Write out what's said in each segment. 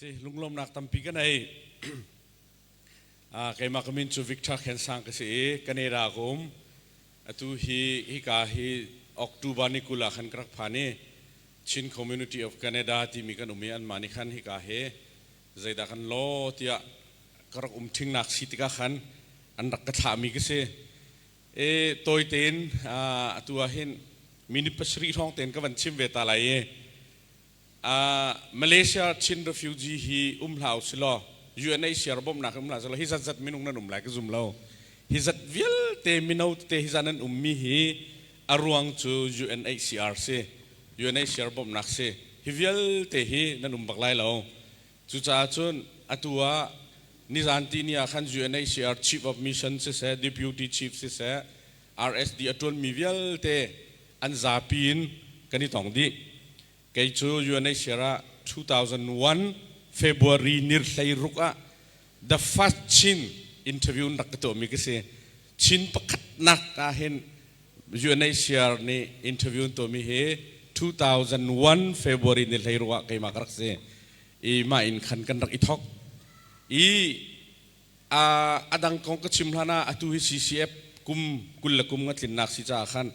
Si lunglawmnak tampi ka nei. Keimah ka min cu Victor Khensang ka si i Canada ka um. Atu hi hika hi October ni 20 ah khan ka rak phan i Chin Community of Canada timi kan um i anmah nih khan hika hi zeidah kan law tiah ka rak um ṭhingnak si tikah khan an rak ka thlahmi ka si. E tawi tein atu ah hin minute 7 hrawng tein ka van chim ve ta lai i Malaysia Chin refugee hi um hlah usilaw UNHCR bawmhnak um hlah selaw hi zat zat minung nan um lai ka zum lo. Hi zat vialte mino tete hi zat nan ummi hi a ruang cu UNHCR si. UNHCR bawmhnak si. Hi vialte hi nan um bak lai lo. Cucaah cun atu ah nizan tihni ah khan UNHCR Chief of Mission siseh, Deputy Chief siseh, RSD a ṭuanmi vialte an zapi in kan i tong dih. Kei cu UNHCR ah 2001 February ni 16 ah the first Chin interview in rak ka tuahmi ka si. Chin pakhatnak ah hin UNHCR nih interview an tuahmi hi 2001 February ni 16 ah keimah ka rak si. I mah in khan kan rak i thok. I a dang kong ka chim hlan ah atu hi CCF kum 20 le kum nga tlinnak si caah khan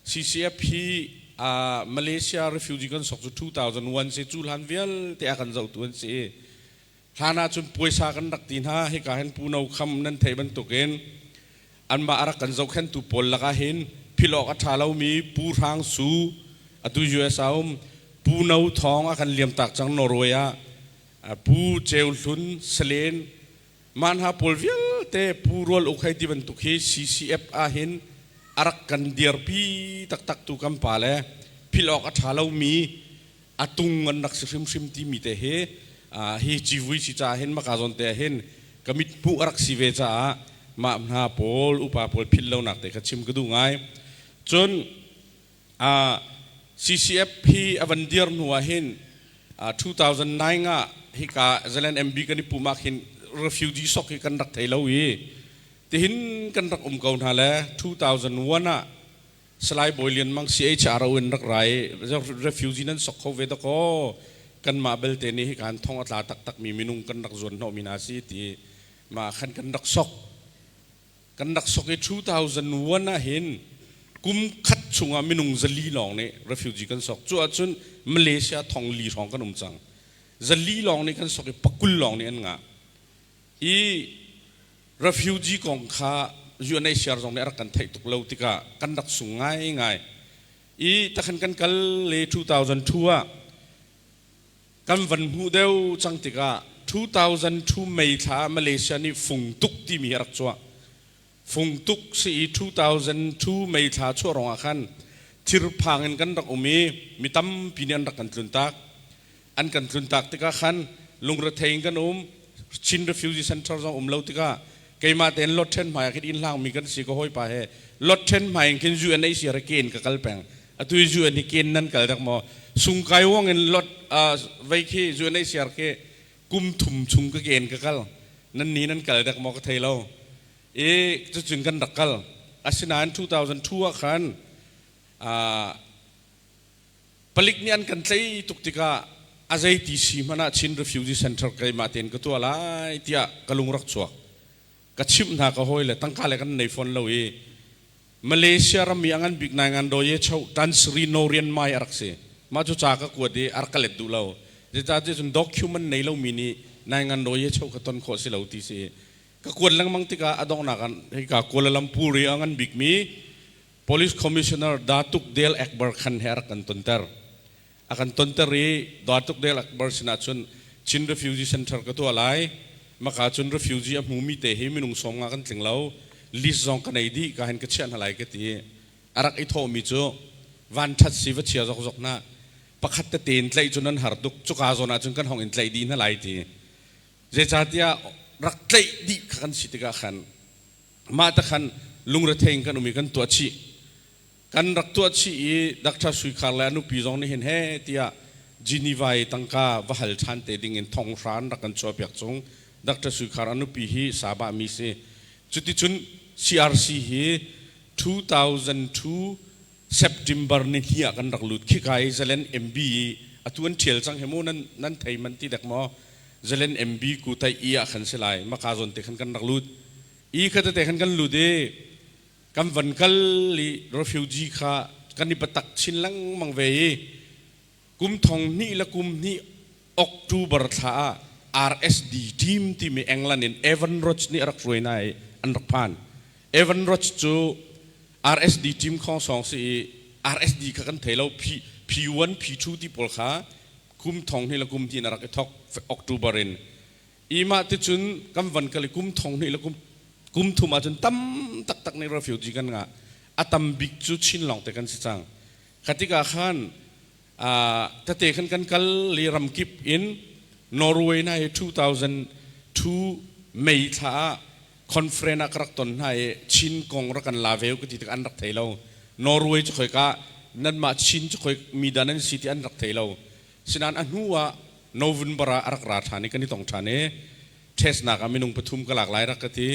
CCF hi Malaysia refugee kan sok cu 2001 si cu hlan vialte a kan zohtu an si i hlan ah cun puaisa kan rak ti hna. Hika hin Pu No Kham nan theih bantukin anmah a rak kan zohkhentu pawl lakah hin philh awk a ṭha lomi Pu Hrang Su, atu US ah um, Pu No Thawng, a kan liamtak cang Norway ah, Pu Ceu Hlun Salen, mah hna pawl vialte, Pu Rual Uk hei ti bantuk hi CCF ah hin a rak kan dirpi taktak tu kan pa le philh awk a ṭha lomi a tung an rak si hrimhrim timi te hi hi civui si caah hin maka zawn te ah hin ka mit hmuh a rak si ve caah mah hna pawl upa pawl philh lonak te kha chim ka duh ngai. Cun CCF hi a van dir hnu ah hin 2009 ah hika Zealand MB kan i pum ah khin refugee sok hi kan rak thei lo i tihin kan rak um ko hna le 2001 ah Salai Bawi Lian Mang CHRO in rak rai, refugee nan sok kho ve dakaw, kanmah belte nih hika han thong a tla taktak mi minung kan rak zuan hnawh mi hna si ti mah khan kan rak sok. Kan rak sok i 2001 ah hin kum khat chungah minung 400 lawng nih refugee kan sok. Cu ahcun Malaysia 4000 hrawng kan um cang. 400 lawng nih kan sok i 20 lawng nih an ngah. I refugee kong kha UNHCR zong nih a rak kan theih tuk lo tikah kan rak sung ngaingai. I takhan kan kal le 2002 ah kan van hmuh deuh cang tikah 2002 May thla Malaysia nih fung tuk timi a rak chuah. Fung tuk si i 2002 May thla chuah rong ah khan thirphang in kan rak um i mi tampi nih an rak kan tluntak. An kan tluntak tikah khan lungrethei in kan um. Chin Refugee Center zong um lo tikah keimah tein lot ṭhen hmai ah khin inn hlangmi kan si ka hawipa he lot ṭhen hmai in khin UNHCR ken ka kal peng. Atu i UN hi ken nan kal dak maw? Sungkai wong in lot vei khi UNHCR khi kum thum chung ka ken ka kal. Nan ni nan kal dak maw ka thei lo. I cucun kan rak kal. Asinain 2002 ah khan palik nih an kan tlei tuk tikah a zei ti si hmanh ah Chin Refugee Center keimah tein ka tuah lai tiah ka lung rak chuak. Ka chimh hna ka hawi le tangka le kan nei fawn lo i Malaysia ram i a ngan bik nai ngan Doye Cho Tan Sri Norian Mai a rak si. Mah cu ca ka kuat i a rak ka let duh lo. Zeicahtiah cun document nei lomi nih nai ngan Doye Cho kha ton khawh si lo ti si. Ka kuat lengmang tikah a donghnak ah hika Kuala Lumpur i a ngan bikmi Police Commissioner Datuk Dale Akbar Khan he a rak kan tonter. A kan tonter i Datuk Dale Akbar sinah cun Chin Refugee Center ka tuah lai. Maka cun refugee a hmumi te hi minung 50 kan tling lo. List zong ka nei dih ka hin ka chiah hna lai ka ti. A rak i thawhmi cu van ṭhat si va chia zokzok hna. Pakhat tete in tlaih cu nan har tuk. Cuka zawn ah cun kan hong in tlaih dih hna lai ti. Zeicahtiah rak tlaih dih kha kan si tikah khan mah te khan lungrethei in kan um i kan tuah chih. Kan rak tuah chih i Dr. Sui Khar le a nupi zong nih hin he tiah Geneva i tangka va hal ṭhan te ding in 5000 an rak kan chuahpiak chung. Dr. Sui Khar a nupi hi Sabah mi si. Cuticun CRC hi 2002 September ni hnih ah kan rak lut. Khika i Zalen MB i atu an ṭhial cang hi mu nan thei man ti dek maw? Zalen MB ku tai i ah khan si lai maka zawn te khan kan rak lut i kha tete khan kan lut i kan van kal i refugee kha kan i patak chin lengmang ve i kum thong hnih le kum hnih October thla ah RSD team timi England in Evan Roach nih a rak hruai hna i an rak phan. Evan Roach cu RSD team khong song si i RSD kha kan thei lo. P, P1 P2 ti pawl kha kum thong hnih le kum hnih in a rak i thok October in. I mah ticun kan van kal i kum thong hnih le kum kum thum ahcun tam taktak nih refugee kan ngah. A tam bik cu Chin lawng te kan si cang. Kha tikah khan tete khan kan kal i ramkip in Norway hna hi 2002 May thla ah conference ah ka rak ton hna i Chin kong rak kan la ve ka ti tik an rak thei lo. Norway cu khoika nanmah Chin cu khoi mi dah nan si ti an rak thei lo. Sinain a hnu ah November ah a rak ra ṭhan i kan i tong ṭhan i test nak ah minung pathum ka lak lai rak ka ti.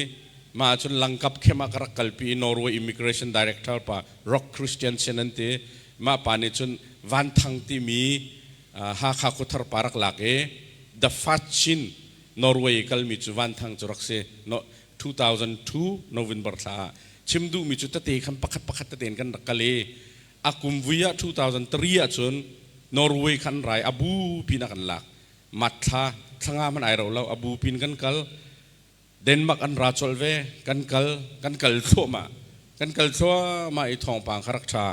Mah ahcun langkap khem ah ka rak kalpi i Norway Immigration Director pa Rock Christiansen an ti. Mah pa nih cun Van Thang timi Hakha khuathar pa rak lak i The First Chin Norway i kalmi cu Van Thang cu rak si. 2002 November thla ah chim duhmi cu tete khan pakhat pakhat tete in kan rak kal i a kum vui ah 2003 ahcun Norway khan rai a bu pin a kan lak. Mat thla thlanga hmanh ai ro lo, a bu pin kan kal. Denmark an ra colh ve, kan kal, kan kal thluahmah, kan kal thluahmah i thawngpang kha rak ṭha,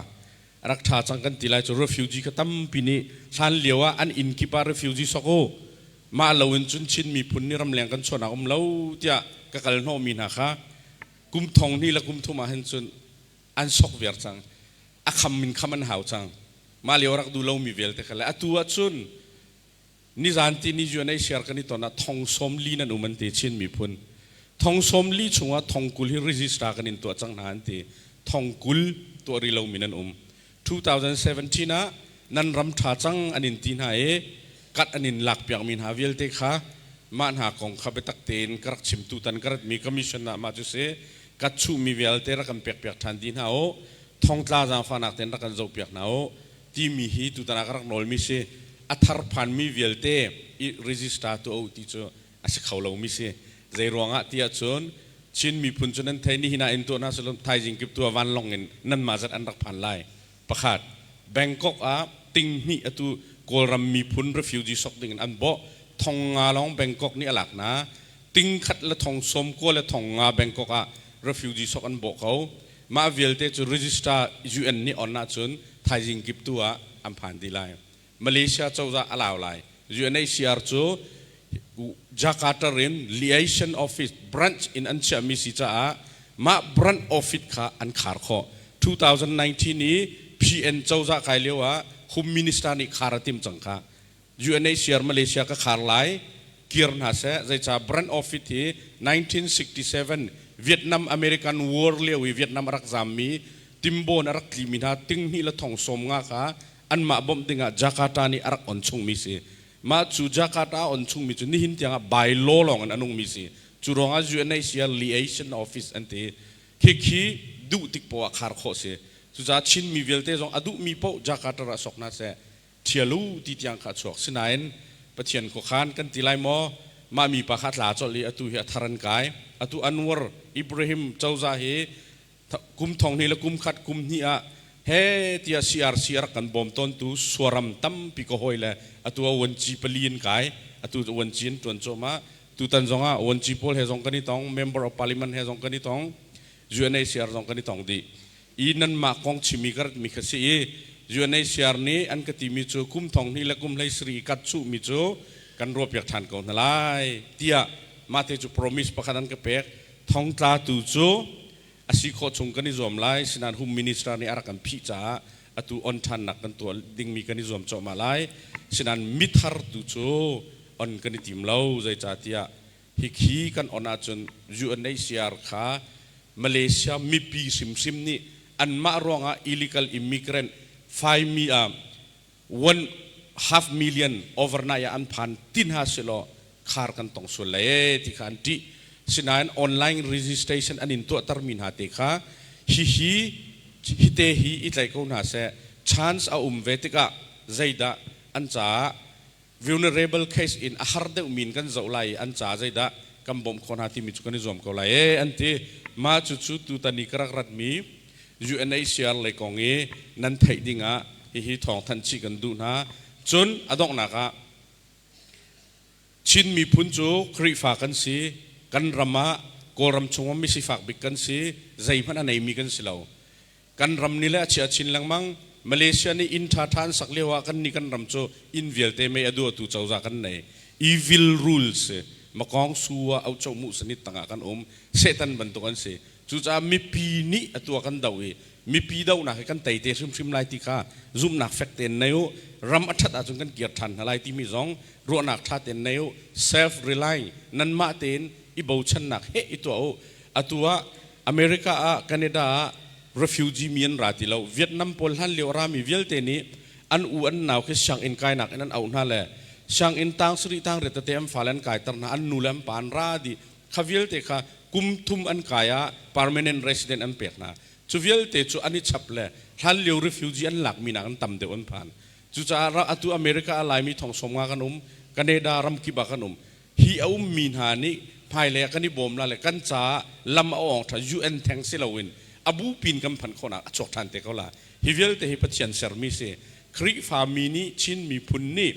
rak ṭha cang kan ti lai cu. Refugee kha tampi nih hlan lio ah an inn kip ah refugee sok u, mah lo in cun Chin miphun nih ramleng kan chuahnak um lo tiah ka kal hnawhmi hna kha kum thong hnih le kum thum ah hin cun an sok viar cang. A kham in kham an hau cang. Mah lio rak duh lomi vialte kha le atu ah cun nizan ti ni UNHCR kan i ton ah thong sawm li nan um an ti. Chin miphun thong sawm li chungah thong 20 hi register kan in tuah cang hna an ti. Thong 20 tuah rih lomi nan um. 2017 ah nan ram ṭha cang an in ti hna i kat an in lak piakmi hna vialte kha, mah hna kong kha biatak tein ka rak chim. Tutan ka ratmi commission ah mah cu si kat chuhmi vialte rak kan pek piak ṭhan dih hna u, thongtla zaangfahnak tein rak kan zoh piak hna u timi hi tutan ah ka rak nawlmi si. A thar phanmi vialte i register tuah u ti cu a si kho lomi si. Zei ruangah ti ahcun Chin miphun cu nan thei, nihin ah in tuah hna selaw thaizing kip tu ah vanlawng in nanmah zat an rak phan lai. Pakhat, Bangkok ah ting hnih atu Kawlram miphun refugee sok ding in an bawh. Thong nga lawng Bangkok nih a lak hna. Ting khat le thong sawm kua le thong nga Bangkok ah refugee sok an bawh ko. Mah vialte cu register UN nih on ahcun thaizing kip tu ah an phan dih lai. Malaysia cozah a lau lai. UNHCR cu Jakarta in liaison office branch in an chiahmi si caah mah branch office kha an khar khawh. 2019 i PN cozah kai lio ah Home Minister nih khar a tim cang kha. UNHCR Malaysia ka khar lai, kir hna seh. Zeicah branch office hi 1967 Vietnam American War lio i Vietnam a rak zammi Timbon a rak tlimi hna ting hnih le thong sawm nga kha anmah bawmh dingah Jakarta nih a rak on chungmi si. Mah cu Jakarta a on chungmi cu nihin tiangah by law lawng in a nungmi si. Cu ruangah UNHCR Liaison Office an ti. Khikhi duh tik poah khar khawh si. Cucaah Chinmi vialte zong a duhmi paoh Jakarta ah sok hna seh. Thial u ti tiang kha a chuak. Sinain Pathian khuakhan kan ti lai maw, mah mipa kha a tla colh i atu hi a thar an kai. Atu Anwar Ibrahim cozah hi kum thong hnih le kum khat kum hnih ah he tiah CRC a rak kan bawm tawntu Suaram tampi ka hawi le atu ah uanci pali in kai, atu uanci in ṭuan cuahmah. Tutan zong ah uanci pawl he zong kan i tong, member of parliament he zong kan i tong, UNHCR zong kan i tong dih i nanmah kong chimi ka ratmi kha si i UNHCR nih an ka timi cu kum thong hnih le kum hlei sarih i kat chuhmi cu kan ruahpiak ṭhan ko hna lai tiah mahte cu promise pakhat an ka pek. Thongtla tu cu a si khawh chung kan i zuam lai, sinain Home Minister nih a rak kan phih caah atu on ṭhannak kan tuah dingmi kan i zuam cuahmah lai. Sinain mithar tu cu on kan i tim lo, zeicahtiah hikhi kan on ahcun UNHCR kha Malaysia mipi hrimhrim nih anmah ruangah illegal immigrant faimi ah one half million overnight ah an phan ti hna silaw khar kan tong sual lai ee ti kha an ṭih. Sinain online registration an in tuahtermi hna te kha hihi hite hi i tlaih ko hna seh. Chance a um ve tikah zeidah an caah Vulnerable case in a har deuh min kan zoh lai i an ca zeidah kan bawmh khawh hna timi cu kan i zuam ko lai ee an ti. Mah cucu tutan i ka rak ratmi UNHCR lei kong i nan theih ding ah hihi thawngthanh chih kan duh hna. Cun a donghnak ah Chin miphun cu Khrihfa kan si. Kan ram ah Kawlram chung um misifak bik kan si. Zeihmanh a neimi kan si lo. Kan ram nih le a chia chin lengmang. Malaysia nih inn ṭhaṭha an sak lio ah kan nih kan ram cu inn vialte mei a duahtu cozah kan nei. Evil rule si. Makawng su ah aucho mu sanit tangah kan um. Satan bantuk an si. Cucaah mipi nih atu ah kan doh i mipi dohnak hi kan tei te hrimhrim lai ti kha zumhnak fek tein nei u. Ram a ṭhat ahcun kan kir ṭhan hna lai timi zong ruahnak ṭha tein nei u. Self relying nanmah tein i bochannak he i tuah u. Atu ah America ah Canada ah refugee mi an ra ti lo. Vietnam pawl hlan lio a rami vialte nih an u an nau khi sianginn kainak in an auh hna le sianginn tang sarih tang riat tete an fale an kaiter hna, an nu le an pa an ra dih. Kha vialte kha kum thum an kai ah permanent resident an pek hna. Cu vialte cu an i chap le hlan lio refugee an lakmi nak an tam deuh an phan. Cucaah atu America ah Laimi thong 50 kan um, Canada ram kip ah kan um. Hi a ummi hna nih hmailei ah kan i bawm la le kan caah lam a awng ṭha UN theng si loin a bupin kan phanh khawhnak a chuak ṭhan te ko la. Hi vialte hi Pathian sermi si. Khrihfa mi nih Chin miphun nih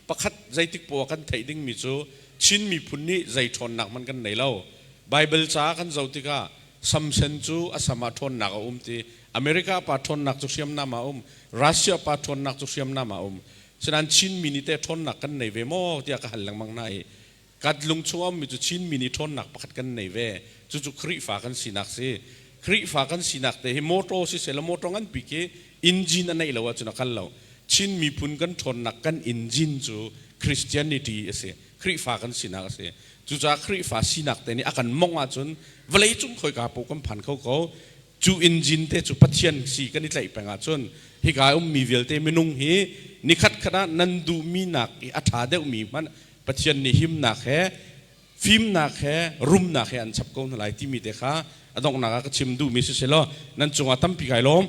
pakhat zeitik poah kan theih dingmi cu Chin miphun nih zei ṭhawnnak hmanh kan nei lo. Bible ca kan zoh tikah Samson cu a sam ah ṭhawnnak a um ti. America pa ṭhawnnak cu hriamnam ah a um. Russia pa ṭhawnnak cu hriamnam ah a um. Sinain Chinmi nih teh ṭhawnnak kan nei ve maw tiah ka hal lengmang hna i kan lung chung a ummi cu Chinmi nih ṭhawnnak pakhat kan nei ve. Cucu Khrihfa kan sinak si. Khrihfa kan sinak te hi motor siseh law motor nganpi khi engine a neih lo ahcun a kal lo. Chin miphun kan ṭhawnnak kan engine cu Christianity a si. Khrihfa kan sinak a si. Cucaah Khrihfa sinak te nih a kan mongh ahcun vawleicung khoika paoh kan phan kho ko. Cu engine te cu Pathian si kan i tlaih peng ahcun hika ummi vialte minung hi nikhat khat ah nan duhmi nak i a ṭha deuhmi hmanh Pathian nih himnak he fimnak he rumnak he an chap ko hna lai timi te kha a donghnak ah ka chim duhmi si selaw nan cungah tampi kai lawm.